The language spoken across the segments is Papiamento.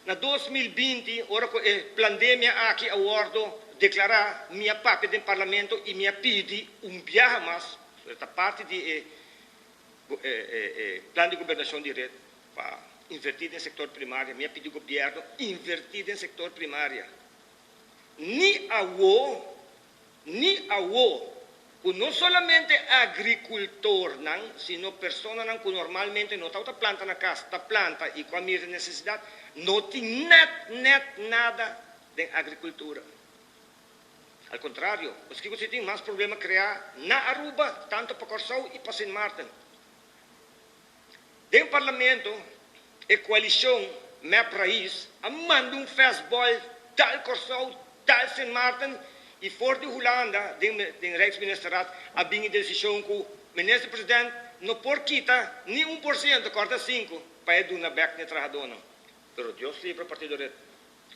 Na 2020, ora cu e pandemia aki a wordo declara, mi a papia den Parlamento y mi a pidi un biaha mas, ta parti di e plan di gobernacion di red pa inverti den sector primario, mi a pidi gobierno inverti den sector primario. Ni awo, ni awo, cu no solamente agricultornan, sino personanan cu normalmente no ta planta na cas, ta planta y cu a mira necesidad, no tin net, net nada den agricultura. Al contrario, pakico si tin mas problema crea na Aruba, tanto pa Corsou y pa Sint Maarten. Den Parlamento, e coalicion MEP Raiz a manda un fastball dal Corsou, dal Sint Maarten y for di Hulanda, den Rijksministerraad, a bin decision cu minister-president no por kita ni 1%, corta 5, pa e duna bek na trahadornan. Pero Dios libra partido Red,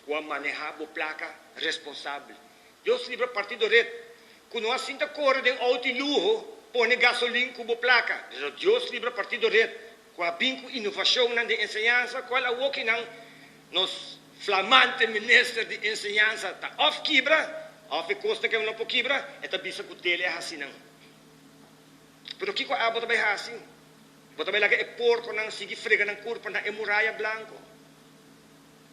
cu a maneha bo placa responsabel. Dios libra partido Red, cu no a sinta core den auto di luho, pone gasolin cu bo placa. Pero Dios libra partido Red, cu a bin cu innovacion di enseñansa, cual awokinan nos flamante minister di enseñansa ta of kibra, of e costa cu no por kibra, e ta bisa cu tele asina. Pero kico abo ta bay hasi? Bo ta bay laga e porconan sigui frega nan curpa na e muraya blanco.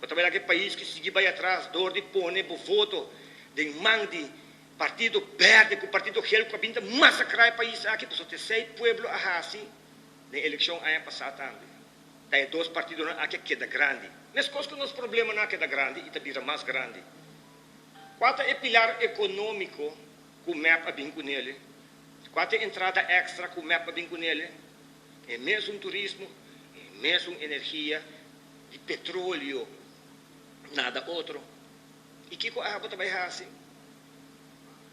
Bo ta bay laga e pais aki sigui bay atras, door di pone bo voto den man di partido berde cu partido geel cu a bin ta masacra e pais aki, pasobra esey pueblo a hasi den eleccion aña pasa tambe. Ta e dos partidonan aki a keda grandi. Mescos cu nos problemanan a keda grandi y ta bira mas grandi. Cua ta e pilar economico cu MEP a bin cu nele? Cua ta e entrada extra cu MEP a bin cu nele? E mesun turismo, e mesun energia di petroleo, nada otro. Y kico abo ta bay hasi?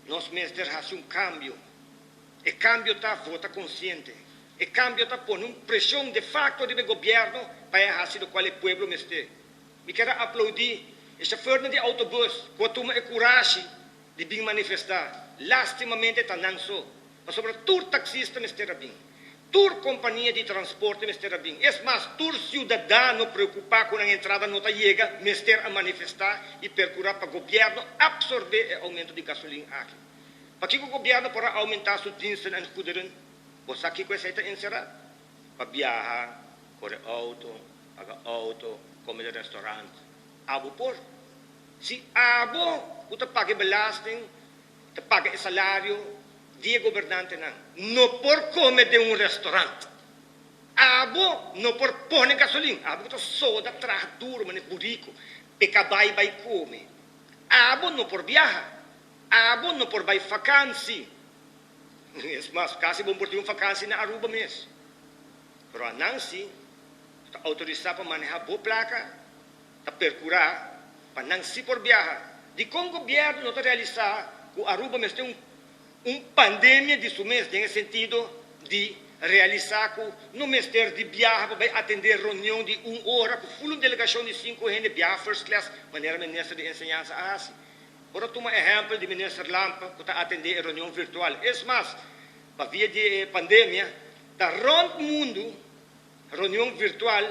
Nos mester hasi un cambio. E cambio ta vota consciente. E cambio ta pone un presion de facto di gobierno pa hasi locual e pueblo mester. Mi kier aplaudi e chauffeur di autobus cu a tuma e corashi di bin manifesta. Lastimamente ta nan so. Pasobra tur taxista mester a bin. Tur compania di transporte mester a bin. Es mas, tur ciudadano preocupa cu e entrada no ta yega, mester a manifesta y percura pa gobierno absorbe e aumento di gasolin aki. Pakico gobierno por aumenta su diensten en goederen? Bo sa kico esey ta encera? Pa biaha, core auto, paga auto, come den restaurant. Abo por. Si abo, cu ta paga belasting, ta paga e salario di gobernantenan, no por come den un restaurant. Abo no por pone gasolin. Abo ta soda traha duro, mane burico. Peca bay bay come. Abo no por biaha. Abo no por bay vakantie. Es mas, casi bo no por tin un vakantie na Aruba mes. Pero nan si, ta autorisa pa maneha bo placa, ta percura pa nan si por biaha. Di con gobierno no ta realisa cu Aruba mes tin un pandemia di su mes, den sentido di realisa cu no mester di biaha pa atende reunion di un ora, cu full un delegacion di cinco hende biaha first class, manera minister di enseñansa a hasi. Ora tuma ehempel di minister Lampe, cu ta atende reunion virtual. Es mas, pa via di pandemia, ta rond mundo reunion virtual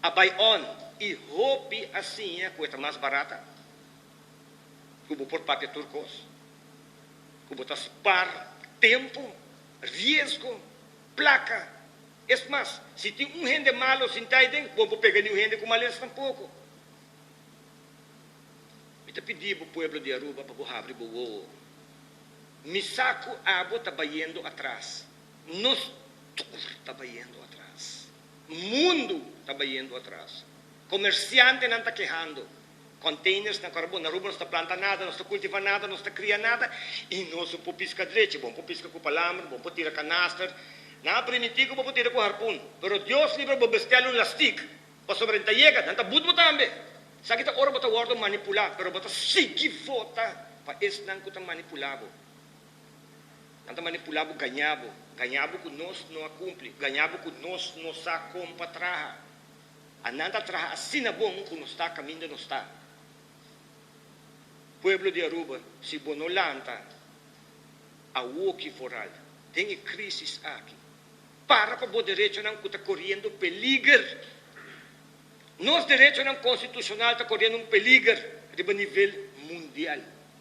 a bay on y hopi asina cu ta mas barata. Cu bo por papia tur cos. Cu bo ta spaar tempo, riesgo, placa. Es mas, si tin un hende malo sinta aden, bo no por pega ningun hende cu malesa tampoco. Mi ta pidi e pueblo di Aruba pa habri bo wowo. Mi sa cu abo ta bayendo atras. Nos tur ta bayendo atras. Mundo ta bayendo atras. Comerciantenan ta kehando. Containers na carbon, na Aruba no ta planta nada, no ta cultiva nada, no ta cria nada y nos no por pisca drechi, bo no por pisca cu palambre, bo no por tira canaster. Nan a permiti cu bo por tira cu harpun, pero Dios libra bo bestel un lastik, pasobra e ta yega, nan ta boet bo tambe. Sabi ta ora bo ta wordo manipula, pero bo ta sigui vota pa esnan cu ta manipula bo. Nan ta manipula bo, gaña bo, gaña bo cu nos no a cumpli, gaña bo cu nos no sa con pa traha. Nan ta traha asina bon cu nos ta caminda nos ta. Pueblo di Aruba, si bo no lanta awoki vooral, den e crisis aki, para pa bo derechonan cu ta coriendo peliger. Nos derechonan konstitushonal ta koriendo un peliger riba nivel mundial.